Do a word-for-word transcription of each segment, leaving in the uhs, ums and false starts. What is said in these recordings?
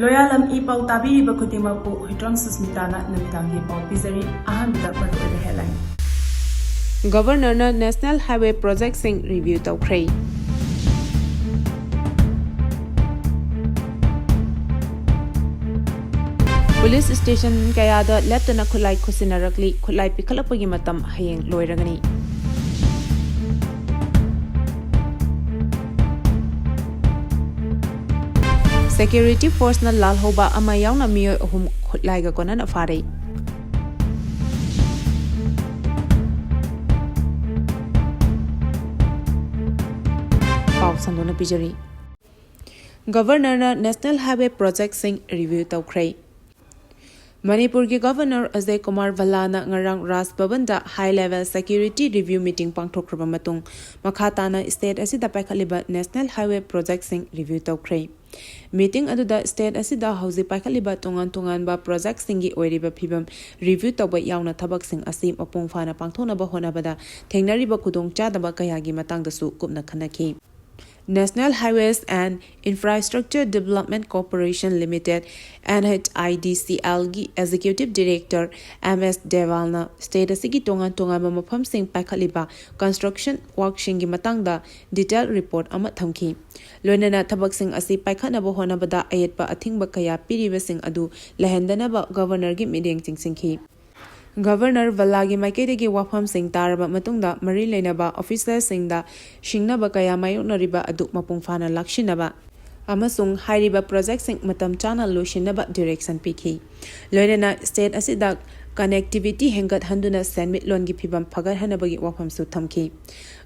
ꯂꯣꯌꯥꯂꯝ E ꯄꯥꯎ ꯇꯥꯕꯤꯔꯤꯕ ꯈꯨꯗꯤꯡꯃꯛꯄꯨ ꯍꯨꯏꯗ꯭ꯔꯣꯝ ꯁꯨꯁꯃꯤꯇꯥꯅ ꯅꯨꯃꯤꯗꯥꯡꯒꯤ ꯄꯥꯎ ꯄꯤꯖꯔꯤ꯫ ꯑꯍꯥꯟꯕꯗ ꯃꯔꯨꯑꯣꯏꯕ headline꯫ Governorꯅ National Highway Projectꯁꯤꯡ review ꯇꯧꯈ꯭ꯔꯦ꯫ Police station ꯀꯌꯥꯗ ꯂꯦꯞꯇꯅ ꯈꯨꯠꯂꯥꯏ ꯈꯨꯠꯁꯤꯟꯅꯔꯛꯂꯤ꯫ ꯈꯨꯠꯂꯥꯏ ꯄꯤꯈꯠꯂꯛꯄꯒꯤ ꯃꯇꯝ ꯍꯌꯦꯡ ꯂꯣꯏꯔꯒꯅꯤ꯫ Security forceꯅ ꯂꯥꯜꯍꯧꯕ ꯑꯃ ꯌꯥꯎꯅ ꯃꯤꯑꯣꯏ ꯑꯍꯨꯝ ꯈꯨꯠꯂꯥꯏꯒ ꯀꯣꯟꯅꯅ ꯐꯥꯔꯦ꯫ ꯄꯥꯎ ꯁꯟꯗꯣꯛꯅ ꯄꯤꯖꯔꯤ꯫ Governorꯅ National Highway Projectꯁꯤꯡ review ꯇꯧꯈ꯭ꯔꯦ꯫ ꯃꯅꯤꯄꯨꯔꯒꯤ Governor ꯑꯖꯌ ꯀꯨꯃꯥꯔ ꯚꯜꯂꯥꯅ ꯉꯔꯥꯡ ꯔꯥꯖ ꯚꯕꯟꯗ high level security review meeting ꯄꯥꯡꯊꯣꯛꯈ꯭ꯔꯕ ꯃꯇꯨꯡ, ꯃꯈꯥ ꯇꯥꯅ state ꯑꯁꯤꯗ ꯄꯥꯏꯈꯠꯂꯤꯕ National Highway Projectꯁꯤꯡ review ꯇꯧꯈ꯭ꯔꯦ꯫ Meeting ꯑꯗꯨꯗ state ꯑꯁꯤꯗ ꯍꯧꯖꯤꯛ ꯄꯥꯏꯈꯠꯂꯤꯕ ꯇꯣꯉꯥꯟ ꯇꯣꯉꯥꯟꯕ projectꯁꯤꯡꯒꯤ ꯑꯣꯏꯔꯤꯕ ꯐꯤꯕꯝ review ꯇꯧꯕ ꯌꯥꯎꯅ ꯊꯕꯛꯁꯤꯡ ꯑꯁꯤ ꯃꯄꯨꯡ ꯐꯥꯅ ꯄꯥꯡꯊꯣꯛꯅꯕ ꯍꯣꯠꯅꯕꯗ ꯊꯦꯡꯅꯔꯤꯕ ꯈꯨꯗꯣꯡꯆꯥꯗꯕ ꯀꯌꯥꯒꯤ ꯃꯇꯥꯡꯗꯁꯨ ꯀꯨꯞꯅ ꯈꯟꯅꯈꯤ꯫ National Highways and Infrastructure Development Corporation Limited, NHIDCLꯒꯤ Executive Director M S ꯗꯦꯋꯥꯜꯅ state ꯑꯁꯤꯒꯤ ꯇꯣꯉꯥꯟ ꯇꯣꯉꯥꯟꯕ ꯃꯐꯝꯁꯤꯡ ꯄꯥꯏꯈꯠꯂꯤꯕ construction workꯁꯤꯡꯒꯤ ꯃꯇꯥꯡꯗ detail report ꯑꯃ ꯊꯝꯈꯤ꯫ ꯂꯣꯏꯅꯅ ꯊꯕꯛꯁꯤꯡ ꯑꯁꯤ ꯄꯥꯏꯈꯠꯅꯕ ꯍꯣꯠꯅꯕꯗ ꯑꯌꯦꯠꯄ ꯑꯊꯤꯡꯕ ꯀꯌꯥ ꯄꯤꯔꯤꯕꯁꯤꯡ ꯑꯗꯨ ꯂꯩꯍꯟꯗꯅꯕ Governorꯒꯤ ꯃꯤꯠꯌꯦꯡ ꯆꯤꯡꯁꯤꯟꯈꯤ꯫ Governor ꯚꯜꯂꯥꯒꯤ ꯃꯥꯏꯀꯩꯗꯒꯤ ꯋꯥꯐꯝꯁꯤꯡ ꯇꯥꯔꯕ ꯃꯇꯨꯡꯗ ꯃꯔꯤ ꯂꯩꯅꯕ officerꯁꯤꯡꯗ ꯁꯤꯡꯅꯕ ꯀꯌꯥ ꯃꯥꯌꯣꯛꯅꯔꯤꯕ ꯑꯗꯨ ꯃꯄꯨꯡ ꯐꯥꯅ ꯂꯥꯛꯁꯤꯟꯅꯕ ꯑꯃꯁꯨꯡ ꯍꯥꯏꯔꯤꯕ projectꯁꯤꯡ ꯃꯇꯝ ꯆꯥꯅ ꯂꯣꯏꯁꯤꯟꯅꯕ direction ꯄꯤꯈꯤ꯫ ꯂꯣꯏꯅꯅ state ꯑꯁꯤꯗ connectivity ꯍꯦꯟꯒꯠꯍꯟꯗꯨꯅ ꯁꯦꯟꯃꯤꯠꯂꯣꯟꯒꯤ ꯐꯤꯕꯝ ꯐꯒꯠꯍꯟꯅꯕꯒꯤ ꯋꯥꯐꯝꯁꯨ ꯊꯝꯈꯤ꯫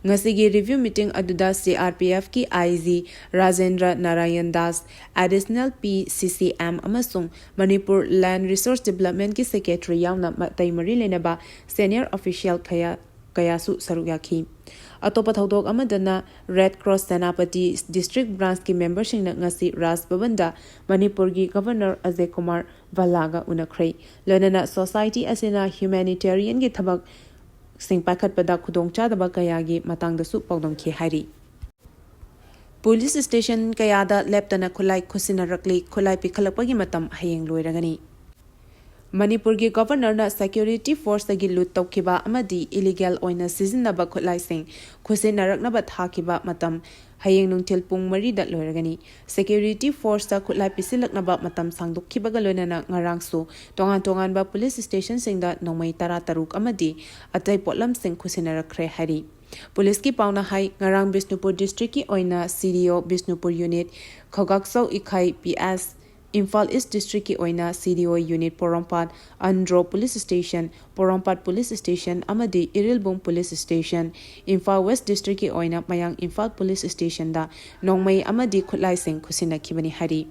ꯉꯁꯤꯒꯤ review meeting ꯑꯗꯨꯗ CRPFꯀꯤ IG Rajendra Narayan Das, Additional P CCM ꯑꯃꯁꯨꯡ ꯃꯅꯤꯄꯨꯔ Land Resource Developmentꯀꯤ Secretary ꯌꯥꯎꯅ ꯑꯇꯩ ꯃꯔꯤ ꯂꯩꯅꯕ senior official ꯀꯌꯥ, ꯀꯌꯥꯁꯨ ꯁꯔꯨꯛ ꯌꯥꯈꯤ꯫ ꯑꯇꯣꯞꯄ ꯊꯧꯗꯣꯛ ꯑꯃꯗꯅ Red Cross ꯁꯦꯅꯥꯄꯇꯤ District Branchꯀꯤ memberꯁꯤꯡꯅ ꯉꯁꯤ ꯔꯥꯖ ꯚꯕꯟꯗ ꯃꯅꯤꯄꯨꯔꯒꯤ Governor ꯑꯖꯌ ꯀꯨꯃꯥꯔ ꯚꯜꯂꯥꯒ ꯎꯅꯈ꯭ꯔꯦ꯫ ꯂꯣꯏꯅꯅ society ꯑꯁꯤꯅ humanitarianꯒꯤ ꯊꯕꯛꯁꯤꯡ ꯄꯥꯏꯈꯠꯄꯗ ꯈꯨꯗꯣꯡꯆꯥꯗꯕ ꯀꯌꯥꯒꯤ ꯃꯇꯥꯡꯗꯁꯨ ꯄꯥꯎꯗꯝꯈꯤ ꯍꯥꯏꯔꯤ꯫ ꯄꯨꯂꯤꯁ ꯁ꯭ꯇꯦꯁꯟ ꯀꯌꯥꯗ ꯂꯦꯞꯇꯅ ꯈꯨꯠꯂꯥꯏ ꯈꯨꯠꯁꯤꯟꯅꯔꯛꯂꯤ꯫ ꯈꯨꯠꯂꯥꯏ ꯄꯤꯈꯠꯂꯛꯄꯒꯤ ꯃꯇꯝ ꯍꯌꯦꯡ ꯂꯣꯏꯔꯒꯅꯤ꯫ ꯃꯅꯤꯄꯨꯔꯒꯤ ꯒꯕꯔꯅꯔꯅ ꯁꯦꯀ꯭ꯌꯨꯔꯤꯇꯤ ꯐꯣꯔꯁꯇꯒꯤ ꯂꯨꯠ ꯇꯧꯈꯤꯕ ꯑꯃꯗꯤ ꯏꯂꯤꯒꯦꯜ ꯑꯣꯏꯅ ꯁꯤꯖꯤꯟꯅꯕ ꯈꯨꯠꯂꯥꯏꯁꯤꯡ ꯈꯨꯠꯁꯤꯟꯅꯔꯛꯅꯕ ꯊꯥꯈꯤꯕ ꯃꯇꯝ ꯍꯌꯦꯡ ꯅꯨꯡꯊꯤꯜ ꯄꯨꯡ ꯃꯔꯤꯗ ꯂꯣꯏꯔꯒꯅꯤ꯫ ꯁꯦꯀ꯭ꯌꯨꯔꯤꯇꯤ ꯐꯣꯔꯁꯇ ꯈꯨꯠꯂꯥꯏ ꯄꯤꯁꯤꯜꯂꯛꯅꯕ ꯃꯇꯝ ꯁꯥꯡꯗꯣꯛꯈꯤꯕꯒ ꯂꯣꯏꯅꯅ ꯉꯔꯥꯡꯁꯨ ꯇꯣꯉꯥꯟ ꯇꯣꯉꯥꯟꯕ ꯄꯨꯂꯤꯁ ꯁ꯭ꯇꯦꯁꯟꯁꯤꯡꯗ ꯅꯣꯡꯃꯩ ꯇꯔꯥ ꯇꯔꯨꯛ ꯑꯃꯗꯤ ꯑꯇꯩ ꯄꯣꯠꯂꯝꯁꯤꯡ ꯈꯨꯠꯁꯤꯟꯅꯔꯛꯈ꯭ꯔꯦ ꯍꯥꯏꯔꯤ꯫ ꯄꯨꯂꯤꯁꯀꯤ ꯄꯥꯎꯅ ꯍꯥꯏ, ꯉꯔꯥꯡ ꯕꯤꯁꯅꯨꯄꯨꯔ ꯗꯤꯁꯇ꯭ꯔꯤꯛꯀꯤ ꯑꯣꯏꯅ C D O Bishnupur unit, ꯈꯧꯒꯥꯛꯆꯧ ꯏꯈꯥꯏ ꯄꯤ ꯑꯦꯁ, ꯏꯝꯐꯥꯜ ꯏꯁ ꯗꯤꯁꯇ꯭ꯔꯤꯛꯀꯤ ꯑꯣꯏꯅ C D O unit Porompat, Andro police station, Porompat police station ꯑꯃꯗꯤ Irilbung police station, Imphal west ꯗꯤꯁꯇ꯭ꯔꯤꯛꯀꯤ ꯑꯣꯏꯅ ꯃꯌꯥꯡ ꯏꯝꯐꯥꯜ ꯄꯨꯂꯤꯁ ꯁ꯭ꯇꯦꯁꯟꯗ ꯅꯣꯡꯃꯩ ꯑꯃꯗꯤ ꯈꯨꯠꯂꯥꯏꯁꯤꯡ ꯈꯨꯠꯁꯤꯟꯅꯈꯤꯕꯅꯤ ꯍꯥꯏꯔꯤ꯫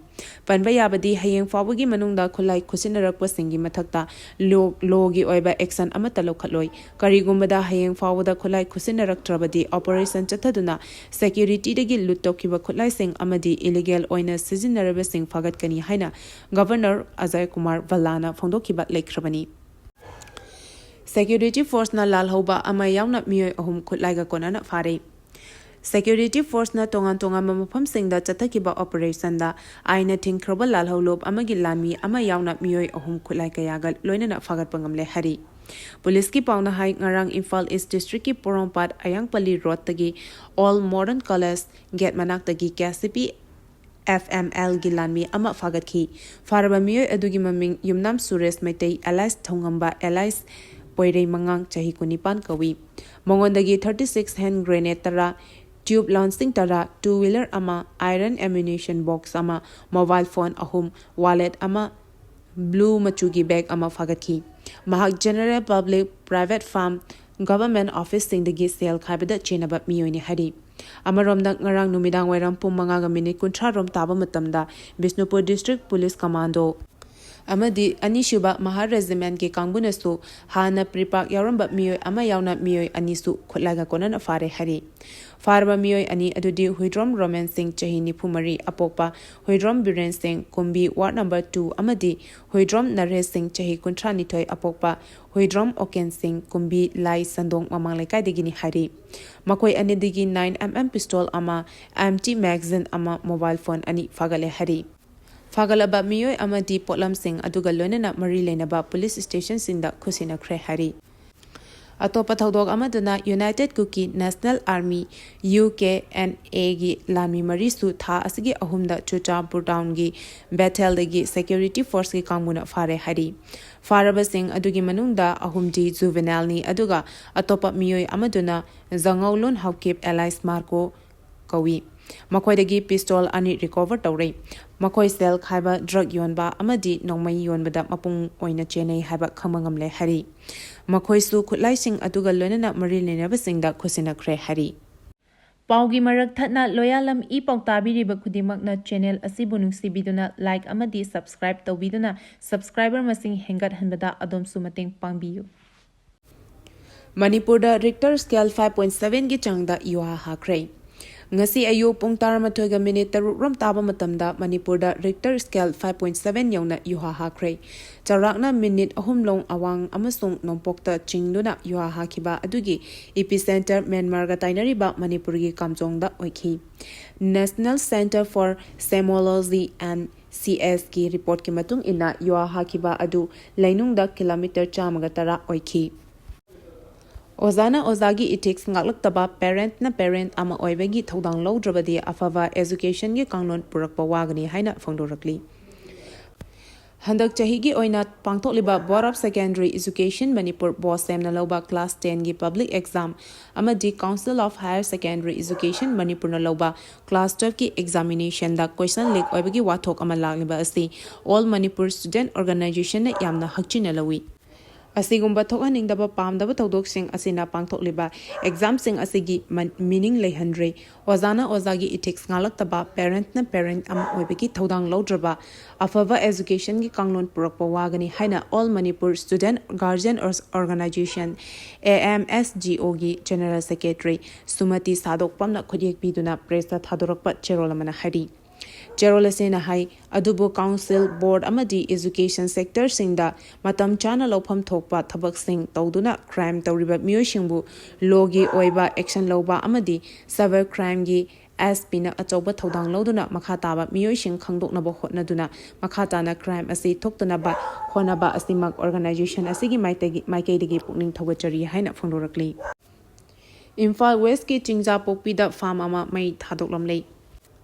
ꯄꯟꯕ ꯌꯥꯕꯗꯤ, ꯍꯌꯦꯡ ꯐꯥꯎꯕꯒꯤ ꯃꯅꯨꯡꯗ ꯈꯨꯠꯂꯥꯏ ꯈꯨꯠꯁꯤꯟꯅꯔꯛꯄꯁꯤꯡꯒꯤ ꯃꯊꯛꯇ ꯂꯣ-, ꯂꯣꯒꯤ ꯑꯣꯏꯕ ꯑꯦꯛꯁꯟ ꯑꯃꯠꯇ ꯂꯧꯈꯠꯂꯣꯏ꯫ ꯀꯔꯤꯒꯨꯝꯕꯗ ꯍꯌꯦꯡ ꯐꯥꯎꯕꯗ ꯈꯨꯠꯂꯥꯏ ꯈꯨꯠꯁꯤꯟꯅꯔꯛꯇ꯭ꯔꯕꯗꯤ, ꯑꯣꯄꯔꯦꯁꯟ ꯆꯠꯊꯗꯨꯅ ꯁꯦꯀ꯭ꯌꯨꯔꯤꯇꯤꯗꯒꯤ ꯂꯨꯠ ꯇꯧꯈꯤꯕ ꯈꯨꯠꯂꯥꯏꯁꯤꯡ ꯑꯃꯗꯤ ꯏꯂꯤꯒꯦꯜ ꯑꯣꯏꯅ ꯁꯤꯖꯤꯟꯅꯔꯕꯁꯤꯡ ꯐꯥꯒꯠꯀꯅꯤ ꯍꯥꯏꯅ ꯒꯕꯔꯅꯔ ꯑꯖꯌ ꯀꯨꯃꯥꯔ ꯚꯜꯂꯥꯅ ꯐꯣꯡꯗꯣꯛꯈꯤꯕ ꯂꯩꯈ꯭ꯔꯕꯅꯤ꯫ ꯁꯦꯀ꯭ꯌꯨꯔꯤꯇꯤ ꯐꯣꯔꯁꯅ ꯂꯥꯜꯍꯧꯕ ꯑꯃ ꯌꯥꯎꯅ ꯃꯤꯑꯣꯏ ꯑꯍꯨꯝ ꯈꯨꯠꯂꯥꯏꯒ ꯀꯣꯟꯅꯅ ꯐꯥꯔꯦ꯫ ꯁꯦꯀ꯭ꯌꯨꯔꯤꯇꯤ ꯐꯣꯔꯁꯅ ꯇꯣꯉꯥꯟ ꯇꯣꯉꯥꯟꯕ ꯃꯐꯝꯁꯤꯡꯗ ꯆꯠꯊꯈꯤꯕ ꯑꯣꯄꯔꯦꯁꯟꯗ ꯑꯥꯏꯟꯅ ꯊꯤꯡꯈ꯭ꯔꯕ ꯂꯥꯜꯍꯧꯂꯨꯞ ꯑꯃꯒꯤ ꯂꯥꯟꯃꯤ ꯑꯃ ꯌꯥꯎꯅ ꯃꯤꯑꯣꯏ ꯑꯍꯨꯝ ꯈꯨꯠꯂꯥꯏ ꯀꯌꯥꯒ ꯂꯣꯏꯅꯅ ꯐꯥꯒꯠꯄ ꯉꯝꯂꯦ ꯍꯥꯏꯔꯤ꯫ ꯄꯨꯂꯤꯁꯀꯤ ꯄꯥꯎꯅ ꯍꯥꯏ, ꯉꯔꯥꯡ ꯏꯝꯐꯥꯜ ꯏꯁ ꯗꯤꯁꯇ꯭ꯔꯤꯛꯀꯤ ꯄꯣꯔꯣꯝꯄꯥꯠ ꯑꯌꯥꯡꯄꯜꯂꯤ ꯔꯣꯗꯇꯒꯤ ꯑꯣꯜ ꯃꯣꯗꯔꯟ ꯀꯣꯂꯦꯖ ꯒꯦꯠ ꯃꯅꯥꯛꯇꯒꯤ K C P F M ꯑꯦꯜꯒꯤ ꯂꯥꯟꯃꯤ ꯑꯃ ꯐꯥꯒꯠꯈꯤ꯫ ꯐꯥꯔꯕ ꯃꯤꯑꯣꯏ ꯑꯗꯨꯒꯤ ꯃꯃꯤꯡ ꯌꯨꯝꯅꯥꯝ ꯁꯨꯔꯦꯁ ꯃꯩꯇꯩ, ꯑꯦꯂꯥꯏꯁ ꯊꯧꯉꯝꯕ, ꯑꯦꯂꯥꯏꯁ ꯄꯣꯏꯔꯩꯃꯉꯥꯡ, ꯆꯍꯤ ꯀꯨꯟꯅꯤꯄꯥꯟ ꯀꯧꯏ꯫ ꯃꯉꯣꯟꯗꯒꯤ ꯊꯥꯔꯇꯤ ꯁꯤꯛꯁ ꯍꯦꯟ ꯒ꯭ꯔꯦꯅꯦꯗ ꯇꯔꯥ, ꯇ꯭ꯌꯨꯕ ꯂꯥꯎꯟꯁꯤꯡ ꯇꯔꯥ, ꯇꯨ ꯋꯤꯂꯔ ꯑꯃ, ꯑꯥꯏꯔꯟ ꯑꯦꯃ꯭ꯌꯨꯅꯤꯁꯟ ꯕꯣꯛꯁ ꯑꯃ, ꯃꯣꯕꯥꯏꯜ ꯐꯣꯟ ꯑꯍꯨꯝ, ꯋꯥꯂꯦꯠ ꯑꯃ, ꯕ꯭ꯂꯨ ꯃꯆꯨꯒꯤ ꯕꯦꯒ ꯑꯃ ꯐꯥꯒꯠꯈꯤ꯫ ꯃꯍꯥꯛ general public, private firm, government ꯑꯣꯐꯤꯁꯁꯤꯡꯗꯒꯤ ꯁꯦꯜ ꯈꯥꯏꯕꯗ ꯆꯦꯟꯅꯕ ꯃꯤꯑꯣꯏꯅꯤ ꯍꯥꯏꯔꯤ꯫ ꯑꯃꯔꯣꯝꯗ, ꯉꯔꯥꯡ ꯅꯨꯃꯤꯗꯥꯡ ꯋꯥꯏꯔꯝ ꯄꯨꯡ ꯃꯉꯥꯒ ꯃꯤꯅꯤꯠ ꯀꯨꯟꯊ꯭ꯔꯥ ꯔꯣꯝ ꯇꯥꯕ ꯃꯇꯝꯗ ꯕꯤꯁꯅꯨꯄꯨꯔ ꯗꯤꯁꯇ꯭ꯔꯤꯛ ꯄꯨꯂꯤꯁ ꯀꯃꯥꯟꯗꯣ ꯑꯃꯗꯤ ꯑꯅꯤꯁꯨꯕ ꯃꯍꯥ ꯔꯦꯖꯤꯃꯦꯟꯒꯤ ꯀꯥꯡꯕꯨꯅꯁꯨ ꯍꯥꯟꯅ ꯄ꯭ꯔꯤꯄꯥꯛ ꯌꯥꯎꯔꯝꯕ ꯃꯤꯑꯣꯏ ꯑꯃ ꯌꯥꯎꯅ ꯃꯤꯑꯣꯏ ꯑꯅꯤꯁꯨ ꯈꯨꯠꯂꯥꯏꯒ ꯀꯣꯟꯅꯅ ꯐꯥꯔꯦ ꯍꯥꯏꯔꯤ꯫ ꯐꯥꯔꯕ ꯃꯤꯑꯣꯏ ꯑꯅꯤ ꯑꯗꯨꯗꯤ ꯍꯨꯏꯗ꯭ꯔꯣꯝ ꯔꯣꯃꯦꯟ ꯁꯤꯡ, ꯆꯍꯤ ꯅꯤꯐꯨ ꯃꯔꯤ, ꯑꯄꯣꯛꯄ ꯍꯨꯏꯗ꯭ꯔꯣꯝ ꯕꯤꯔꯦꯟ ꯁꯤꯡ, ꯀꯨꯝꯕꯤ ꯋꯥꯔꯗ ꯅꯝꯕꯔ ꯇꯨ, ꯑꯃꯗꯤ ꯍꯨꯏꯗ꯭ꯔꯣꯝ ꯅꯔꯦꯁ ꯁꯤꯡ, ꯆꯍꯤ ꯀꯨꯟꯊ꯭ꯔꯥ ꯅꯤꯊꯣꯏ, ꯑꯄꯣꯛꯄ ꯍꯨꯏꯗ꯭ꯔꯣꯝ ꯑꯣꯀꯦꯟ ꯁꯤꯡ, ꯀꯨꯝꯕꯤ ꯂꯥꯏ ꯁꯟꯗꯣꯡ ꯃꯃꯥꯡ ꯂꯩꯀꯥꯏꯗꯒꯤꯅꯤ ꯍꯥꯏꯔꯤ꯫ ꯃꯈꯣꯏ ꯑꯅꯤꯗꯒꯤ ꯅꯥꯏꯟ ꯑꯦꯝ ꯑꯦꯝ ꯄꯤꯁꯇꯣꯜ ꯑꯃ, ꯑꯦꯝꯇꯤ ꯃꯦꯒꯥꯖꯤꯟ ꯑꯃ, ꯃꯣꯕꯥꯏꯜ ꯐꯣꯟ ꯑꯅꯤ ꯐꯥꯒꯠꯂꯦ ꯍꯥꯏꯔꯤ꯫ ꯐꯥꯒꯠꯂꯕ ꯃꯤꯑꯣꯏ ꯑꯃꯗꯤ ꯄꯣꯠꯂꯝꯁꯤꯡ ꯑꯗꯨꯒ ꯂꯣꯏꯅꯅ ꯃꯔꯤ ꯂꯩꯅꯕ ꯄꯨꯂꯤꯁ ꯁ꯭ꯇꯦꯁꯟꯁꯤꯡꯗ ꯈꯨꯠꯁꯤꯟꯅꯈ꯭ꯔꯦ ꯍꯥꯏꯔꯤ꯫ ꯑꯇꯣꯞꯄ ꯊꯧꯗꯣꯛ ꯑꯃꯗꯅ united Kuki national army, U K N ꯑꯦꯒꯤ ꯂꯥꯟꯃꯤ ꯃꯔꯤꯁꯨ ꯊꯥ ꯑꯁꯤꯒꯤ ꯑꯍꯨꯝꯗ ꯆꯨꯔꯆꯥꯟꯄꯨꯔ ꯇꯥꯎꯟꯒꯤ ꯕꯦꯊꯦꯜꯗꯒꯤ ꯁꯦꯀ꯭ꯌꯨꯔꯤꯇꯤ ꯐꯣꯔꯁꯀꯤ ꯀꯥꯡꯕꯨꯅ ꯐꯥꯔꯦ ꯍꯥꯏꯔꯤ꯫ ꯐꯥꯔꯕꯁꯤꯡ ꯑꯗꯨꯒꯤ ꯃꯅꯨꯡꯗ ꯑꯍꯨꯝꯗꯤ ꯖꯨꯚꯦꯅꯥꯏꯜꯅꯤ, ꯑꯗꯨꯒ ꯑꯇꯣꯞꯄ ꯃꯤꯑꯣꯏ ꯑꯃꯗꯨꯅ ꯖꯉꯧꯂꯨꯟ ꯍꯧꯀꯤꯞ ꯑꯦꯂꯥꯏꯁ ꯃꯥꯔꯀꯣ ꯀꯧꯏ꯫ ꯃꯈꯣꯏꯗꯒꯤ ꯄꯤꯁꯇꯣꯜ ꯑꯅꯤ ꯔꯤꯀꯣꯚꯔ ꯇꯧꯔꯦ꯫ ꯃꯈꯣꯏ ꯁꯦꯜ ꯈꯥꯏꯕ, ꯗ꯭ꯔꯒ ꯌꯣꯟꯕ ꯑꯃꯗꯤ ꯅꯣꯡꯃꯩ ꯌꯣꯟꯕꯗ ꯃꯄꯨꯡ ꯑꯣꯏꯅ ꯆꯦꯟꯅꯩ ꯍꯥꯏꯕ ꯈꯪꯕ ꯉꯝꯂꯦ ꯍꯥꯏꯔꯤ꯫ ꯃꯈꯣꯏꯁꯨ ꯈꯨꯠꯂꯥꯏꯁꯤꯡ ꯑꯗꯨꯒ ꯂꯣꯏꯅꯅ ꯃꯔꯤ ꯂꯩꯅꯕꯁꯤꯡꯗ ꯈꯨꯠꯁꯤꯟꯅꯈ꯭ꯔꯦ ꯍꯥꯏꯔꯤ꯫ ꯄꯥꯎꯒꯤ ꯃꯔꯛ ꯊꯠꯅ ꯂꯣꯌꯥꯂꯝ ꯏ ꯄꯥꯎ ꯇꯥꯕꯤꯔꯤꯕ ꯈꯨꯗꯤꯡꯃꯛꯅ ꯆꯦꯅꯦꯜ ꯑꯁꯤꯕꯨ ꯅꯨꯡꯁꯤꯕꯤꯗꯨꯅ ꯂꯥꯏꯛ ꯑꯃꯗꯤ ꯁꯕꯁꯀ꯭ꯔꯥꯏꯕ ꯇꯧꯕꯤꯗꯨꯅ ꯁꯕꯁꯀ꯭ꯔꯥꯏꯕꯔ ꯃꯁꯤꯡ ꯍꯦꯟꯒꯠꯍꯟꯕꯗ ꯑꯗꯣꯝꯁꯨ ꯃꯇꯦꯡ ꯄꯥꯡꯕꯤꯌꯨ꯫ ꯃꯅꯤꯄꯨꯔꯗ ꯔꯤꯛꯇꯔ ꯁ꯭ꯀꯦꯜ ꯐꯥꯏꯚ ꯄꯣꯏꯟꯠ ꯁꯚꯦꯟꯒꯤ ꯆꯥꯡꯗ ꯌꯨꯍꯥ ꯍꯥꯈ꯭ꯔꯦ꯫ ꯉꯁꯤ ꯑꯌꯨꯛ ꯄꯨꯡ ꯇꯔꯥꯃꯥꯊꯣꯏꯒ ꯃꯤꯅꯤꯠ ꯇꯔꯨꯛ ꯔꯣꯝ ꯇꯥꯕ ꯃꯇꯝꯗ ꯃꯅꯤꯄꯨꯔꯗ ꯔꯤꯛꯇꯔ ꯁ꯭ꯀꯦꯜ ꯐꯥꯏꯚ ꯄꯣꯏꯟꯠ ꯁꯚꯦꯟ ꯌꯧꯅ ꯌꯨꯍꯥ ꯍꯥꯈ꯭ꯔꯦ꯫ ꯆꯥꯎꯔꯥꯛꯅ ꯃꯤꯅꯤꯠ ꯑꯍꯨꯝ ꯂꯣꯝ ꯑꯋꯥꯡ ꯑꯃꯁꯨꯡ ꯅꯣꯡꯄꯣꯛꯇ ꯆꯤꯡꯗꯨꯅ ꯌꯨꯍꯥ ꯍꯥꯈꯤꯕ ꯑꯗꯨꯒꯤ ꯏꯄꯤꯁꯦꯟꯇꯔ ꯃ꯭ꯌꯥꯟꯃꯥꯔꯒ ꯇꯥꯏꯅꯔꯤꯕ ꯃꯅꯤꯄꯨꯔꯒꯤ ꯀꯥꯝꯖꯣꯡꯗ ꯑꯣꯏꯈꯤ꯫ National Centre for Seismology and ꯁꯤ ꯑꯦꯁꯀꯤ ꯔꯤꯄꯣꯔꯠꯀꯤ ꯃꯇꯨꯡ ꯏꯟꯅ, ꯌꯨꯍꯥ ꯍꯥꯈꯤꯕ ꯑꯗꯨ ꯂꯩꯅꯨꯡꯗ ꯀꯤꯂꯣꯃꯤꯇꯔ ꯆꯥꯝꯃꯒ ꯇꯔꯥ ꯑꯣꯏꯈꯤ꯫ ꯑꯣꯖꯥꯅ ꯑꯣꯖꯥꯒꯤ ꯏꯊꯤꯛꯁ ꯉꯥꯛꯂꯛꯇꯕ, ꯄꯦꯔꯦꯟꯠꯅ ꯄꯦꯔꯦꯟꯠ ꯑꯃ ꯑꯣꯏꯕꯒꯤ ꯊꯧꯗꯥꯡ ꯂꯧꯗ꯭ꯔꯕꯗꯤ ꯑꯐꯕ ꯑꯦꯖꯨꯀꯦꯁꯟꯒꯤ ꯀꯥꯡꯂꯣꯟ ꯄꯨꯔꯛꯄ ꯋꯥꯒꯅꯤ ꯍꯥꯏꯅ ꯐꯣꯡꯗꯣꯔꯛꯂꯤ꯫ ꯍꯟꯗꯛ ꯆꯍꯤꯒꯤ ꯑꯣꯏꯅ ꯄꯥꯡꯊꯣꯛꯂꯤꯕ Board of Secondary Education Manipur, Bose, ꯁꯦꯝꯅ ꯂꯧꯕ ꯀ꯭ꯂꯥꯁ ꯇꯦꯟꯒꯤ ꯄꯕ꯭ꯂꯤꯛ ꯑꯦꯛꯖꯥꯝ ꯑꯃꯗꯤ Council of Higher Secondary Education ꯃꯅꯤꯄꯨꯔꯅ ꯂꯧꯕ ꯀ꯭ꯂꯥꯁ ꯇꯨꯋꯦꯜꯐꯀꯤ ꯑꯦꯛꯖꯥꯃꯤꯅꯦꯁꯟꯗ ꯀꯣꯏꯁꯟ ꯂꯤꯛ ꯑꯣꯏꯕꯒꯤ ꯋꯥꯊꯣꯛ ꯑꯃ ꯂꯥꯛꯂꯤꯕ ꯑꯁꯤ All Manipur Student Organizationꯅ ꯌꯥꯝꯅ ꯍꯛꯆꯤꯟꯅ ꯂꯧꯏ꯫ ꯑꯁꯤꯒꯨꯝꯕ ꯊꯣꯛꯍꯟꯅꯤꯡꯗꯕ ꯄꯥꯝꯗꯕ ꯊꯧꯗꯣꯛꯁꯤꯡ ꯑꯁꯤꯅ ꯄꯥꯡꯊꯣꯛꯂꯤꯕ ꯑꯦꯛꯖꯥꯝꯁꯤꯡ ꯑꯁꯤꯒꯤ ꯃꯤꯅꯤꯡ ꯂꯩꯍꯟꯗ꯭ꯔꯦ꯫ ꯑꯣꯖꯥꯅ ꯑꯣꯖꯥꯒꯤ ꯏꯊꯤꯛꯁ ꯉꯥꯛꯂꯛꯇꯕ, ꯄꯦꯔꯦꯟꯠꯅ ꯄꯦꯔꯦꯟꯠ ꯑꯃ ꯑꯣꯏꯕꯒꯤ ꯊꯧꯗꯥꯡ ꯂꯧꯗ꯭ꯔꯕ ꯑꯐꯕ ꯑꯦꯖꯨꯀꯦꯁꯟꯒꯤ ꯀꯥꯡꯂꯣꯟ ꯄꯨꯔꯛꯄ ꯋꯥꯒꯅꯤ ꯍꯥꯏꯅ All Manipur Student Guardian Organization, A M S G O, ꯒꯤ ꯖꯦꯅꯔꯦꯜ ꯁꯦꯀ꯭ꯔꯦꯇꯔꯤ ꯁꯨꯃꯇꯤ ꯁꯥꯗꯣꯛꯄꯝꯅ ꯈꯨꯠꯌꯦꯛ ꯄꯤꯗꯨꯅ ꯄ꯭ꯔꯦꯁꯇ ꯊꯥꯗꯣꯔꯛꯄ ꯆꯦꯔꯣꯜ ꯑꯃꯅ ꯍꯥꯏꯔꯤ꯫ ꯆꯦꯔꯣꯜ ꯑꯁꯤꯅ ꯍꯥꯏ, ꯑꯗꯨꯕꯨ ꯀꯥꯎꯟꯁꯤꯜ, ꯕꯣꯔꯗ ꯑꯃꯗꯤ ꯑꯦꯖꯨꯀꯦꯁꯟ ꯁꯦꯛꯇꯔꯁꯤꯡꯗ ꯃꯇꯝ ꯆꯥꯅ ꯂꯧꯐꯝ ꯊꯣꯛꯄ ꯊꯕꯛꯁꯤꯡ ꯇꯧꯗꯨꯅ ꯀ꯭ꯔꯥꯏꯝ ꯇꯧꯔꯤꯕ ꯃꯤꯑꯣꯏꯁꯤꯡꯕꯨ ꯂꯣꯒꯤ ꯑꯣꯏꯕ ꯑꯦꯛꯁꯟ ꯂꯧꯕ ꯑꯃꯗꯤ ꯁꯥꯏꯕꯔ ꯀ꯭ꯔꯥꯏꯝꯒꯤ ꯑꯦꯁ ꯄꯤꯅ ꯑꯆꯧꯕ ꯊꯧꯗꯥꯡ ꯂꯧꯗꯨꯅ ꯃꯈꯥ ꯇꯥꯕ ꯃꯤꯑꯣꯏꯁꯤꯡ ꯈꯪꯗꯣꯛꯅꯕ ꯍꯣꯠꯅꯗꯨꯅ ꯃꯈꯥ ꯇꯥꯅ ꯀ꯭ꯔꯥꯏꯝ ꯑꯁꯤ ꯊꯣꯛꯇꯅꯕ ꯍꯣꯠꯅꯕ ꯑꯁꯤꯃꯛ ꯑꯣꯔꯒꯅꯥꯏꯖꯦꯁꯟ ꯑꯁꯤꯒꯤ ꯃꯥꯏꯇꯒꯤ-, ꯃꯥꯏꯀꯩꯗꯒꯤ ꯄꯨꯛꯅꯤꯡ ꯊꯧꯒꯠꯆꯔꯤ ꯍꯥꯏꯅ ꯐꯣꯡꯗꯣꯔꯛꯂꯤ꯫ ꯏꯝꯐꯥꯜ ꯋꯦꯁꯀꯤ ꯆꯤꯡꯖꯥꯄꯣꯛꯄꯤꯗ ꯐꯥꯝ ꯑꯃ ꯃꯩ ꯊꯥꯗꯣꯛꯂꯝꯂꯦ꯫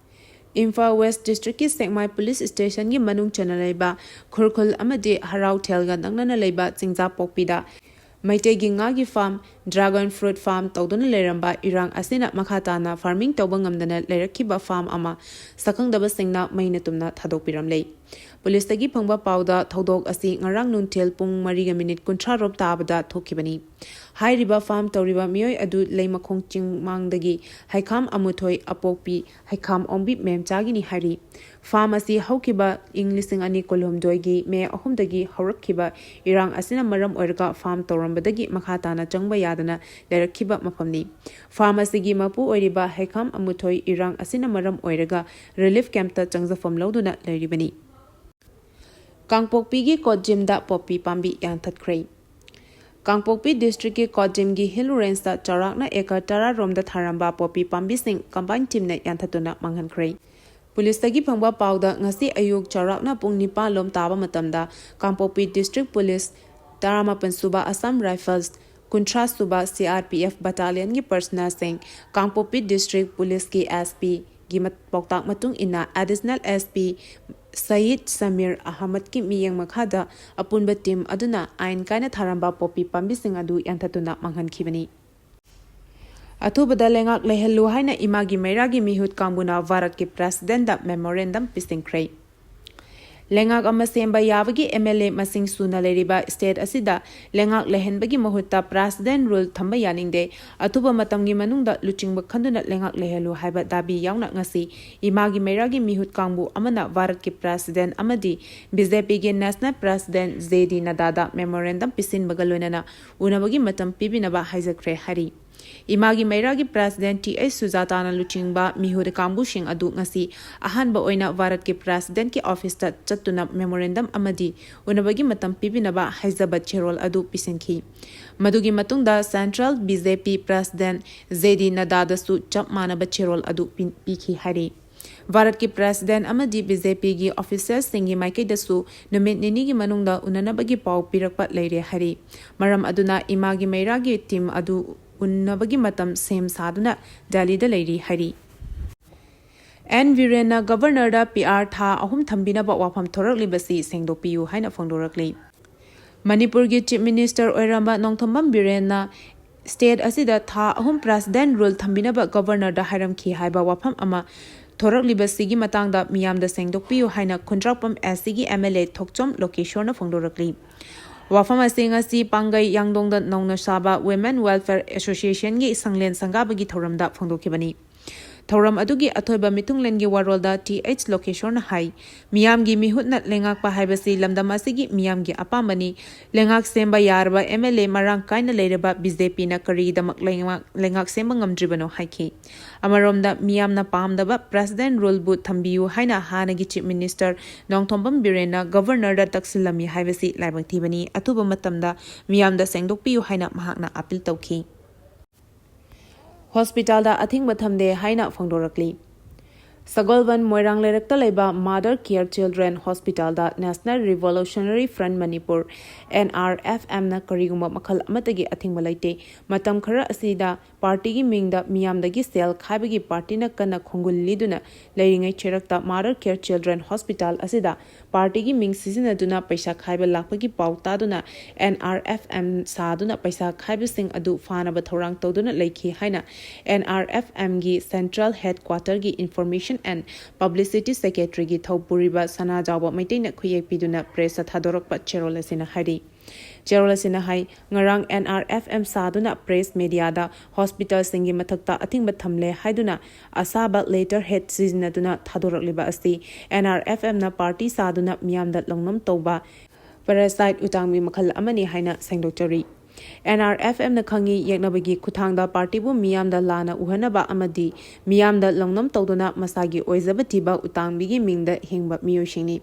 ꯏꯝꯐꯥꯜ ꯋꯦꯁ ꯗꯤꯁꯇ꯭ꯔꯤꯛꯀꯤ ꯁꯦꯛꯃꯥꯏ ꯄꯨꯂꯤꯁ ꯁ꯭ꯇꯦꯁꯟꯒꯤ ꯃꯅꯨꯡ ꯆꯟꯅ ꯂꯩꯕ ꯈꯨꯔꯈꯨꯜ ꯑꯃꯗꯤ ꯍꯔꯥꯎꯊꯦꯜꯒ ꯅꯛꯅꯅ ꯂꯩꯕ ꯆꯤꯡꯖꯥꯄꯣꯛꯄꯤꯗ ꯃꯩꯇꯩꯒꯤ ꯉꯥꯒꯤ ꯐꯥꯝ, ꯗ꯭ꯔꯥꯒꯟ ꯐ꯭ꯔꯨꯠ ꯐꯥꯝ ꯇꯧꯗꯨꯅ ꯂꯩꯔꯝꯕ ꯏꯔꯥꯡ ꯑꯁꯤꯅ ꯃꯈꯥ ꯇꯥꯅ ꯐꯥꯔꯃꯤꯡ ꯇꯧꯕ ꯉꯝꯗꯅ ꯂꯩꯔꯛꯈꯤꯕ ꯐꯥꯝ ꯑꯃ ꯁꯛꯈꯪꯗꯕꯁꯤꯡꯅ ꯃꯩꯅ ꯇꯨꯝꯅ ꯊꯥꯗꯣꯛꯄꯤꯔꯝꯂꯦ꯫ ꯄꯨꯂꯤꯁꯇꯒꯤ ꯐꯪꯕ ꯄꯥꯎꯗ ꯊꯧꯗꯣꯛ ꯑꯁꯤ ꯉꯔꯥꯡ ꯅꯨꯡꯊꯤꯜ ꯄꯨꯡ ꯃꯔꯤꯒ ꯃꯤꯅꯤꯠ ꯀꯨꯟꯊ꯭ꯔꯥ ꯔꯣꯝ ꯇꯥꯕꯗ ꯊꯣꯛꯈꯤꯕꯅꯤ꯫ ꯍꯥꯏꯔꯤꯕ ꯐꯥꯝ ꯇꯧꯔꯤꯕ ꯃꯤꯑꯣꯏ ꯑꯗꯨ ꯂꯩꯃꯈꯣꯡ ꯆꯤꯡꯃꯥꯡꯗꯒꯤ ꯍꯩꯈꯥꯝ ꯑꯃꯨꯊꯣꯏ ꯑꯄꯣꯛꯄꯤ ꯍꯩꯈꯥꯝ ꯑꯣꯡꯕꯤ ꯃꯦꯝꯆꯥꯒꯤꯅꯤ ꯍꯥꯏꯔꯤ꯫ ꯐꯥꯝ ꯑꯁꯤ ꯍꯧꯈꯤꯕ ꯏꯪ ꯂꯤꯁꯤꯡ ꯑꯅꯤ ꯀꯨꯟꯍꯨꯝꯗꯣꯏꯒꯤ ꯃꯦ ꯑꯍꯨꯝꯗꯒꯤ ꯍꯧꯔꯛꯈꯤꯕ ꯏꯔꯥꯡ ꯑꯁꯤꯅ ꯃꯔꯝ ꯑꯣꯏꯔꯒ ꯐꯥꯝ ꯇꯧꯔꯝꯕꯗꯒꯤ ꯃꯈꯥ ꯇꯥꯅ ꯆꯪꯕ ꯌꯥꯗꯅ ꯂꯩꯔꯛꯈꯤꯕ ꯃꯐꯝꯅꯤ꯫ ꯐꯥꯝ ꯑꯁꯤꯒꯤ ꯃꯄꯨ ꯑꯣꯏꯔꯤꯕ ꯍꯩꯈꯥꯝ ꯑꯃꯨꯊꯣꯏ ꯏꯔꯥꯡ ꯑꯁꯤꯅ ꯃꯔꯝ ꯑꯣꯏꯔꯒ ꯔꯤꯂꯤꯐ ꯀꯦꯝꯞꯇ ꯆꯪꯖꯐꯝ ꯂꯧꯗꯨꯅ ꯂꯩꯔꯤꯕꯅꯤ꯫ ꯀꯥꯡꯄꯣꯛꯄꯤꯒꯤ ꯀꯣꯠꯖꯤꯝꯗ ꯄꯣꯄꯤ ꯄꯥꯝꯕꯤ ꯌꯥꯟꯊꯠꯈ꯭ꯔꯦ꯫ ꯀꯥꯡꯄꯣꯛꯄꯤ ꯗꯤꯁꯇ꯭ꯔꯤꯛꯀꯤ ꯀꯣꯠꯖꯤꯝꯒꯤ ꯍꯤꯜ ꯔꯦꯟꯖꯇ ꯆꯥꯎꯔꯥꯛꯅ ꯑꯦꯀꯔ ꯇꯔꯥ ꯔꯣꯝꯗ ꯊꯥꯔꯝꯕ ꯄꯣꯄꯤ ꯄꯥꯝꯕꯤꯁꯤꯡ ꯀꯝꯕꯥꯏꯟ ꯇꯤꯝꯅ ꯌꯥꯟꯊꯠꯇꯨꯅ ꯃꯥꯡꯍꯟꯈ꯭ꯔꯦ꯫ ꯄꯨꯂꯤꯁꯇꯒꯤ ꯐꯪꯕ ꯄꯥꯎꯗ ꯉꯁꯤ ꯑꯌꯨꯛ ꯆꯥꯎꯔꯥꯛꯅ ꯄꯨꯡ ꯅꯤꯄꯥꯟ ꯂꯣꯝ ꯇꯥꯕ ꯃꯇꯝꯗ ꯀꯥꯡꯄꯣꯛꯄꯤ ꯗꯤꯁꯇ꯭ꯔꯤꯛ ꯄꯨꯂꯤꯁ ꯇꯔꯥꯃꯥꯄꯟ ꯁꯨꯕ ꯑꯁꯥꯝ ꯔꯥꯏꯐꯜꯁ, ꯀꯨꯟꯊ꯭ꯔꯥ ꯁꯨꯕ C R P F ꯕꯠꯇꯥꯂꯤꯌꯟꯒꯤ ꯄꯔꯁꯅꯦꯜꯁꯤꯡ, ꯀꯥꯡꯄꯣꯛꯄꯤ ꯗꯤꯁꯇ꯭ꯔꯤꯛ ꯄꯨꯂꯤꯁꯀꯤ S P ꯒꯤ ꯃꯠ-, ꯄꯥꯎꯇꯥꯛ ꯃꯇꯨꯡ ꯏꯟꯅ additional S P Sayed Samir ꯑꯍꯃꯗꯀꯤ ꯃꯤꯠꯌꯦꯡ ꯃꯈꯥꯗ ꯑꯄꯨꯟꯕ ꯇꯤꯝ ꯑꯗꯨꯅ ꯑꯥꯏꯟ ꯀꯥꯏꯅ ꯊꯥꯔꯝꯕ ꯄꯣꯄꯤ ꯄꯥꯝꯕꯤꯁꯤꯡ ꯑꯗꯨ ꯌꯥꯟꯊꯠꯇꯨꯅ ꯃꯥꯡꯍꯟꯈꯤꯕꯅꯤ꯫ ꯑꯊꯨꯕꯗ ꯂꯩꯉꯥꯛ ꯂꯩꯍꯜꯂꯨ ꯍꯥꯏꯅ ꯏꯃꯥꯒꯤ ꯃꯩꯔꯥꯒꯤ ꯃꯤꯍꯨꯠ ꯀꯥꯡꯕꯨꯅ ꯚꯥꯔꯠꯀꯤ ꯄ꯭ꯔꯦꯁꯤꯗꯦꯟꯗ ꯃꯦꯃꯣꯔꯦꯟꯗꯝ ꯄꯤꯁꯤꯟꯈ꯭ꯔꯦ꯫ ꯂꯩꯉꯥꯛ ꯑꯃ ꯁꯦꯝꯕ ꯌꯥꯕꯒꯤ MLA ꯃꯁꯤꯡ ꯁꯨꯅ ꯂꯩꯔꯤꯕ state ꯑꯁꯤꯗ ꯂꯩꯉꯥꯛ ꯂꯩꯍꯟꯕꯒꯤ ꯃꯍꯨꯠꯇ President rule ꯊꯝꯕ ꯌꯥꯅꯤꯡꯗꯦ꯫ ꯑꯊꯨꯕ ꯃꯇꯝꯒꯤ ꯃꯅꯨꯡꯗ ꯂꯨꯆꯤꯡꯕ ꯈꯟꯗꯨꯅ ꯂꯩꯉꯥꯛ ꯂꯩꯍꯜꯂꯨ ꯍꯥꯏꯕ ꯗꯥꯕꯤ ꯌꯥꯎꯅ ꯉꯁꯤ ꯏꯃꯥꯒꯤ ꯃꯩꯔꯥꯒꯤ ꯃꯤꯍꯨꯠ ꯀꯥꯡꯕꯨ ꯑꯃꯅ ꯚꯥꯔꯠꯀꯤ President ꯑꯃꯗꯤ BJPꯒꯤ National President JD ꯅꯗꯥꯗ memorandum ꯄꯤꯁꯤꯟꯕꯒ ꯂꯣꯏꯅꯅ ꯎꯅꯕꯒꯤ ꯃꯇꯝ ꯄꯤꯕꯤꯅꯕ ꯍꯥꯏꯖꯈ꯭ꯔꯦ ꯍꯥꯏꯔꯤ꯫ ꯏꯃꯥꯒꯤ ꯃꯩꯔꯥꯒꯤ President Th ꯁꯨꯖꯥꯇꯥꯅ ꯂꯨꯆꯤꯡꯕ ꯃꯤꯍꯨꯠ ꯀꯥꯡꯕꯨꯁꯤꯡ ꯑꯗꯨ ꯉꯁꯤ ꯑꯍꯥꯟꯕ ꯑꯣꯏꯅ ꯚꯥꯔꯠꯀꯤ Presidentꯀꯤ officeꯇ ꯆꯠꯇꯨꯅ memorandum ꯑꯃꯗꯤ ꯎꯅꯕꯒꯤ ꯃꯇꯝ ꯄꯤꯕꯤꯅꯕ ꯍꯥꯏꯖꯕ ꯆꯦꯔꯣꯜ ꯑꯗꯨ ꯄꯤꯁꯤꯟꯈꯤ꯫ ꯃꯗꯨꯒꯤ ꯃꯇꯨꯡꯗ Central BJP President JD ꯅꯗꯥꯗꯁꯨ ꯆꯞ ꯃꯥꯟꯅꯕ ꯆꯦꯔꯣꯜ ꯑꯗꯨ ꯄꯤ-, ꯄꯤꯈꯤ ꯍꯥꯏꯔꯤ꯫ ꯚꯥꯔꯠꯀꯤ President ꯑꯃꯗꯤ BJPꯒꯤ officialꯁꯤꯡꯒꯤ ꯃꯥꯏꯀꯩꯗꯁꯨ ꯅꯨꯃꯤꯠ ꯅꯤꯅꯤꯒꯤ ꯃꯅꯨꯡꯗ ꯎꯅꯅꯕꯒꯤ ꯄꯥꯎ ꯄꯤꯔꯛꯄ ꯂꯩꯔꯦ ꯍꯥꯏꯔꯤ꯫ ꯃꯔꯝ ꯑꯗꯨꯅ ꯏꯃꯥꯒꯤ ꯃꯩꯔꯥꯒꯤ team ꯑꯗꯨ ꯎꯅꯕꯒꯤ ꯃꯇꯝ ꯁꯦꯝ ꯁꯥꯗꯨꯅ ꯗꯦꯜꯂꯤꯗ ꯂꯩꯔꯤ ꯍꯥꯏꯔꯤ꯫ ꯑꯦꯟ ꯕꯤꯔꯦꯟꯅ Governorꯗ PR ꯊꯥ ꯑꯍꯨꯝ ꯊꯝꯕꯤꯅꯕ ꯋꯥꯐꯝ ꯊꯣꯔꯛꯂꯤꯕꯁꯤ ꯁꯦꯡꯗꯣꯛꯄꯤꯌꯨ ꯍꯥꯏꯅ ꯐꯣꯡꯗꯣꯔꯛꯂꯤ꯫ ꯃꯅꯤꯄꯨꯔꯒꯤ Chief Minister ꯑꯣꯏꯔꯝꯕ ꯅꯣꯡꯊꯣꯝꯕꯝ ꯕꯤꯔꯦꯟꯅ state ꯑꯁꯤꯗ ꯊꯥ ꯑꯍꯨꯝ President rule ꯊꯝꯕꯤꯅꯕ Governorꯗ ꯍꯥꯏꯔꯝꯈꯤ ꯍꯥꯏꯕ ꯋꯥꯐꯝ ꯑꯃ ꯊꯣꯔꯛꯂꯤꯕꯁꯤꯒꯤ ꯃꯇꯥꯡꯗ ꯃꯤꯌꯥꯝꯗ ꯁꯦꯡꯗꯣꯛꯄꯤꯌꯨ ꯍꯥꯏꯅ ꯈꯨꯟꯗ꯭ꯔꯥꯛꯄꯝ SCꯒꯤ MLA ꯊꯣꯛꯆꯣꯝ ꯂꯣꯀꯦꯁꯣꯔꯅ ꯐꯣꯡꯗꯣꯔꯛꯂꯤ꯫ ꯋꯥꯐꯝ ꯑꯁꯤ ꯉꯁꯤ ꯄꯥꯡꯒꯩ ꯌꯥꯡꯗꯣꯡꯗ ꯅꯧꯅ ꯁꯥꯕ Women Welfare Associationꯒꯤ ꯁꯪꯂꯦꯟ ꯁꯪꯒꯥꯕꯒꯤ ꯊꯧꯔꯝꯗ ꯐꯣꯡꯗꯣꯛꯈꯤꯕꯅꯤ꯫ ꯊꯧꯔꯝ ꯑꯗꯨꯒꯤ ꯑꯊꯣꯏꯕ ꯃꯤꯊꯨꯡꯂꯦꯟꯒꯤ ꯋꯥꯔꯣꯜꯗ Th ꯂꯣꯀꯦꯁꯣꯔꯅ ꯍꯥꯏ, ꯃꯤꯌꯥꯝꯒꯤ ꯃꯤꯍꯨꯠꯅ ꯂꯩꯉꯥꯛꯄ ꯍꯥꯏꯕꯁꯤ ꯂꯝꯗꯝ ꯑꯁꯤꯒꯤ ꯃꯤꯌꯥꯝꯒꯤ ꯑꯄꯥꯝꯕꯅꯤ꯫ ꯂꯩꯉꯥꯛ ꯁꯦꯝꯕ ꯌꯥꯔꯕ MLA ꯃꯔꯥꯡ ꯀꯥꯏꯅ ꯂꯩꯔꯕ BJPꯅ ꯀꯔꯤꯒꯤꯗꯃꯛ ꯂꯩꯉꯥꯛ, ꯂꯩꯉꯥꯛ ꯁꯦꯝꯕ ꯉꯝꯗ꯭ꯔꯤꯕꯅꯣ ꯍꯥꯏꯈꯤ꯫ ꯑꯃꯔꯣꯝꯗ ꯃꯤꯌꯥꯝꯅ ꯄꯥꯝꯗꯕ President ruleꯕꯨ ꯊꯝꯕꯤꯌꯨ ꯍꯥꯏꯅ ꯍꯥꯟꯅꯒꯤ Chief Minister ꯅꯣꯡꯊꯣꯝꯕꯝ ꯕꯤꯔꯦꯟꯅ Governorꯗ ꯇꯛꯁꯤꯜꯂꯝꯃꯤ ꯍꯥꯏꯕꯁꯤ ꯂꯥꯏꯕꯛ ꯊꯤꯕꯅꯤ꯫ ꯑꯊꯨꯕ ꯃꯇꯝꯗ ꯃꯤꯌꯥꯝꯗ ꯁꯦꯡꯗꯣꯛꯄꯤꯌꯨ ꯍꯥꯏꯅ ꯃꯍꯥꯛꯅ appeal ꯇꯧꯈꯤ꯫ Hospitalꯗ ꯑꯊꯤꯡꯕ ꯊꯝꯗꯦ ꯍꯥꯏꯅ ꯐꯣꯡꯗꯣꯔꯛꯂꯤ꯫ ꯁꯒꯣꯜꯕꯟ ꯃꯣꯏꯔꯥꯡ ꯂꯩꯔꯛꯇ ꯂꯩꯕ Mother Care Children Hospitalꯗ National Revolutionary Front Manipur, NRFMꯅ ꯀꯔꯤꯒꯨꯝꯕ ꯃꯈꯜ ꯑꯃꯠꯇꯒꯤ ꯑꯊꯤꯡꯕ ꯂꯩꯇꯦ꯫ ꯃꯇꯝ ꯈꯔ ꯑꯁꯤꯗ partyꯒꯤ ꯃꯤꯡꯗ ꯃꯤꯌꯥꯝꯗꯒꯤ ꯁꯦꯜ ꯈꯥꯏꯕꯒꯤ partyꯅ ꯀꯟꯅ ꯈꯣꯡꯒꯨꯜ ꯂꯤꯗꯨꯅ ꯂꯩꯔꯤꯉꯩ ꯆꯩꯔꯛꯇ Mother Care Children Hospital ꯑꯁꯤꯗ partyꯒꯤ ꯃꯤꯡ ꯁꯤꯖꯤꯟꯅꯗꯨꯅ ꯄꯩꯁꯥ ꯈꯥꯏꯕ ꯂꯥꯛꯄꯒꯤ ꯄꯥꯎ ꯇꯥꯗꯨꯅ NRFM ꯁꯥꯗꯨꯅ ꯄꯩꯁꯥ ꯈꯥꯏꯕꯁꯤꯡ ꯑꯗꯨ ꯐꯥꯅꯕ ꯊꯧꯔꯥꯡ ꯇꯧꯗꯨꯅ ꯂꯩꯈꯤ ꯍꯥꯏꯅ NRFMꯒꯤ Central Headquarterꯒꯤ information ꯑꯦꯟ ꯄꯕ꯭ꯂꯤꯁꯤꯇꯤ ꯁꯦꯀ꯭ꯔꯦꯇꯔꯤꯒꯤ ꯊꯧꯄꯨꯔꯤꯕ ꯁꯅꯥꯖꯥꯎꯕ ꯃꯩꯇꯩꯅ ꯈꯨꯌꯦꯛ ꯄꯤꯗꯨꯅ ꯄ꯭ꯔꯦꯁꯇ ꯊꯥꯗꯣꯔꯛꯄ ꯆꯦꯔꯣꯜ ꯑꯁꯤꯅ ꯍꯥꯏꯔꯤ꯫ ꯆꯦꯔꯣꯜ ꯑꯁꯤꯅ ꯍꯥꯏ, ꯉꯔꯥꯡ ꯑꯦꯟ ꯑꯥꯔ ꯑꯦꯐ ꯑꯦꯝ ꯁꯥꯗꯨꯅ ꯄ꯭ꯔꯦꯁ ꯃꯦꯗꯤꯌꯥꯗ ꯍꯣꯁꯄꯤꯇꯥꯜꯁꯤꯡꯒꯤ ꯃꯊꯛꯇ ꯑꯊꯤꯡꯕ ꯊꯝꯂꯦ ꯍꯥꯏꯗꯨꯅ ꯑꯁꯥꯕ ꯂꯦꯇꯔ ꯍꯦꯗ ꯁꯤꯖꯤꯟꯅꯗꯨꯅ ꯊꯥꯗꯣꯔꯛꯂꯤꯕ ꯑꯁꯤ ꯑꯦꯟ ꯑꯥꯔ ꯑꯦꯐ ꯑꯦꯝꯅ ꯄꯥꯔꯇꯤ ꯁꯥꯗꯨꯅ ꯃꯤꯌꯥꯝꯗ ꯂꯧꯅꯝ ꯇꯧꯕ ꯄꯦꯔꯥꯁꯥꯏꯠ ꯎꯇꯥꯡꯕꯤ ꯃꯈꯜ ꯑꯃꯅꯤ ꯍꯥꯏꯅ ꯁꯦꯡꯗꯣꯛꯆꯔꯤ꯫ ꯑꯦꯟ ꯑꯥꯔ ꯑꯦꯐ ꯑꯦꯝꯅ ꯈꯪꯉꯤ ꯌꯦꯛꯅꯕꯒꯤ ꯈꯨꯠꯊꯥꯡꯗ ꯄꯥꯔꯇꯤꯕꯨ ꯃꯤꯌꯥꯝꯗ ꯂꯥꯟꯅ ꯎꯍꯟꯅꯕ ꯑꯃꯗꯤ ꯃꯤꯌꯥꯝꯗ ꯂꯧꯅꯝ ꯇꯧꯗꯨꯅ ꯃꯁꯥꯒꯤ ꯑꯣꯏꯖꯕ ꯊꯤꯕ ꯎꯇꯥꯡꯕꯤꯒꯤ ꯃꯤꯡꯗ ꯍꯤꯡꯕ ꯃꯤꯑꯣꯏꯁꯤꯡꯅꯤ꯫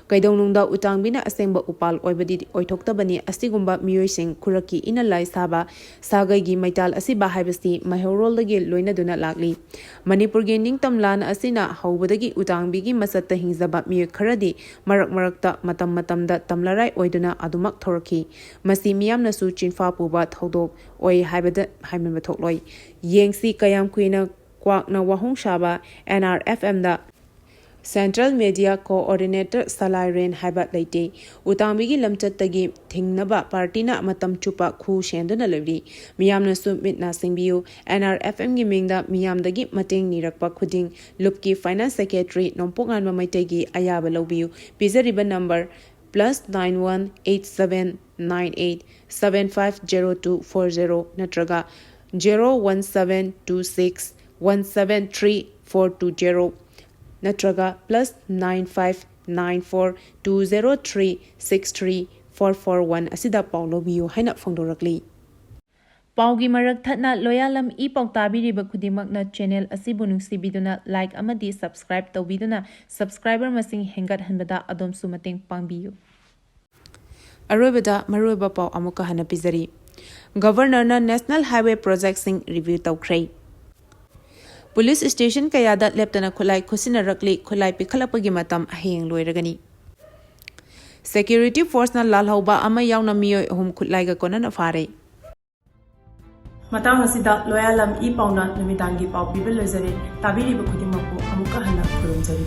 ꯀꯩꯗꯧꯅꯨꯡꯗ ꯎꯇꯥꯡꯕꯤꯅ ꯑꯁꯦꯡꯕ ꯎꯄꯥꯜ ꯑꯣꯏꯕꯗꯤ ꯑꯣꯏꯊꯣꯛꯇꯕꯅꯤ꯫ ꯑꯁꯤꯒꯨꯝꯕ ꯃꯤꯑꯣꯏꯁꯤꯡ ꯈꯨꯔꯛꯀꯤ ꯏꯅ ꯂꯥꯏ ꯁꯥꯕ ꯁꯥꯒꯩꯒꯤ ꯃꯩꯇꯥꯜ ꯑꯁꯤꯕ ꯍꯥꯏꯕꯁꯤ ꯃꯩꯍꯧꯔꯣꯜꯗꯒꯤ ꯂꯣꯏꯅꯗꯨꯅ ꯂꯥꯛꯂꯤ꯫ ꯃꯅꯤꯄꯨꯔꯒꯤ ꯅꯤꯡꯇꯝ ꯂꯥꯟ ꯑꯁꯤꯅ ꯍꯧꯕꯗꯒꯤ ꯎꯇꯥꯡꯕꯤꯒꯤ ꯃꯆꯠꯇ ꯍꯤꯡꯖꯕ ꯃꯤꯑꯣꯏ ꯈꯔꯗꯤ ꯃꯔꯛ ꯃꯔꯛꯇ ꯃꯇꯝ ꯃꯇꯝꯗ ꯇꯝꯂꯔꯥꯏ ꯑꯣꯏꯗꯨꯅ ꯑꯗꯨꯃꯛ ꯊꯧꯔꯛꯈꯤ꯫ ꯃꯁꯤ ꯃꯤꯌꯥꯝꯅꯁꯨ ꯆꯤꯟꯐꯥ ꯄꯨꯕ ꯊꯧꯗꯣꯛ ꯑꯣꯏ ꯍꯥꯏꯕꯗ ꯍꯥꯏꯃꯟꯕ ꯊꯣꯛꯂꯣꯏ꯫ ꯌꯦꯡꯁꯤ ꯀꯌꯥꯝ ꯀꯨꯏꯅ ꯀ꯭ꯋꯥꯛꯅ ꯋꯥꯍꯣꯡ ꯁꯥꯕ ꯑꯦꯟ ꯑꯥꯔ ꯑꯦꯐ ꯑꯦꯝꯗ ꯁꯦꯟꯇ꯭ꯔꯦꯜ ꯃꯦꯗꯤꯌꯥ ꯀꯣꯑꯣꯔꯗꯤꯅꯦꯇꯔ ꯁꯂꯥꯏꯔꯦꯟ ꯍꯥꯏꯕ ꯂꯩꯇꯦ꯫ ꯎꯇꯥꯡꯕꯤꯒꯤ ꯂꯝꯆꯠꯇꯒꯤ ꯊꯤꯡꯅꯕ ꯄꯥꯔꯇꯤꯅ ꯃꯇꯝ ꯆꯨꯞꯄ ꯈꯨ ꯁꯦꯟꯗꯨꯅ ꯂꯩꯔꯤ꯫ ꯃꯤꯌꯥꯝꯅꯁꯨ ꯃꯤꯠ ꯅꯥ ꯁꯤꯡꯕꯤꯌꯨ꯫ ꯑꯦꯟ ꯑꯥꯔ ꯑꯦꯐ ꯑꯦꯝꯒꯤ ꯃꯤꯡꯗ ꯃꯤꯌꯥꯝꯗꯒꯤ ꯃꯇꯦꯡ ꯅꯤꯔꯛꯄ ꯈꯨꯗꯤꯡ ꯂꯨꯞꯀꯤ ꯐꯥꯏꯅꯥꯟꯁ ꯁꯦꯀ꯭ꯔꯦꯇꯔꯤ ꯅꯣꯡꯄꯣꯛꯉꯥꯟꯕ ꯃꯩꯇꯩꯒꯤ ꯑꯌꯥꯕ ꯂꯧꯕꯤꯌꯨ꯫ ꯄꯤꯖꯔꯤꯕ number plus nine one eight seven nine eight seven five zero two four zero ꯅꯠꯇ꯭ꯔꯒ zero one seven two six one seven three four two zero ꯅꯠꯇ꯭ꯔꯒ plus nine five nine four two zero three six three four four one ꯑꯁꯤꯗ ꯄꯥꯎ ꯂꯧꯕꯤꯌꯨ ꯍꯥꯏꯅ ꯐꯣꯡꯗꯣꯔꯛꯂꯤ꯫ ꯄꯥꯎꯒꯤ ꯃꯔꯛ ꯊꯠꯅ ꯂꯣꯌꯥꯂꯝ E ꯄꯥꯎ ꯇꯥꯕꯤꯔꯤꯕ ꯈꯨꯗꯤꯡꯃꯛꯅ ꯆꯦꯅꯦꯜ ꯑꯁꯤꯕꯨ ꯅꯨꯡꯁꯤꯕꯤꯗꯨꯅ ꯂꯥꯏꯛ ꯑꯃꯗꯤ ꯁꯕꯁꯀ꯭ꯔꯥꯏꯕ ꯇꯧꯕꯤꯗꯨꯅ ꯁꯕꯁꯀ꯭ꯔꯥꯏꯕꯔ ꯃꯁꯤꯡ ꯍꯦꯟꯒꯠꯍꯟꯕꯗ ꯑꯗꯣꯝꯁꯨ ꯃꯇꯦꯡ ꯄꯥꯡꯕꯤꯌꯨ꯫ ꯑꯔꯣꯏꯕꯗ ꯃꯔꯨꯑꯣꯏꯕ ꯄꯥꯎ ꯑꯃꯨꯛꯀ ꯍꯟꯅ ꯄꯤꯖꯔꯤ꯫ ꯒꯕꯔꯅꯔꯅ ꯅꯦꯁꯅꯦꯜ ꯍꯥꯏꯋꯦ ꯄ꯭ꯔꯣꯖꯦꯛꯁꯤꯡ ꯔꯤꯚ꯭ꯌꯨ ꯇꯧꯈ꯭ꯔꯦ꯫ ꯄꯨꯂꯤꯁ ꯁ꯭ꯇꯦꯁꯟ ꯀꯌꯥꯗ ꯂꯦꯞꯇꯅ ꯈꯨꯠꯂꯥꯏ ꯈꯨꯠꯁꯤꯟꯅꯔꯛꯂꯤ꯫ ꯈꯨꯠꯂꯥꯏ ꯄꯤꯈꯠꯂꯛꯄꯒꯤ ꯃꯇꯝ ꯍꯌꯦꯡ ꯂꯣꯏꯔꯒꯅꯤ꯫ ꯁꯦꯀ꯭ꯌꯨꯔꯤꯇꯤ ꯐꯣꯔꯁꯅ ꯂꯥꯜꯍꯧꯕ ꯑꯃ ꯌꯥꯎꯅ ꯃꯤꯑꯣꯏ ꯑꯍꯨꯝ ꯈꯨꯠꯂꯥꯏꯒ ꯀꯣꯟꯅꯅ ꯐꯥꯔꯦ꯫ ꯃꯇꯥꯡ ꯑꯁꯤꯗ ꯂꯣꯌꯥꯂꯝ ꯏ ꯄꯥꯎꯅ ꯅꯨꯃꯤꯗꯥꯡꯒꯤ ꯄꯥꯎ ꯄꯤꯕ ꯂꯣꯏꯖꯔꯦ꯫ ꯇꯥꯕꯤꯔꯤꯕ ꯈꯨꯗꯤꯡꯃꯛꯄꯨ ꯑꯃꯨꯛꯀ ꯍꯟꯅ ꯈꯨꯔꯨꯝꯖꯔꯤ꯫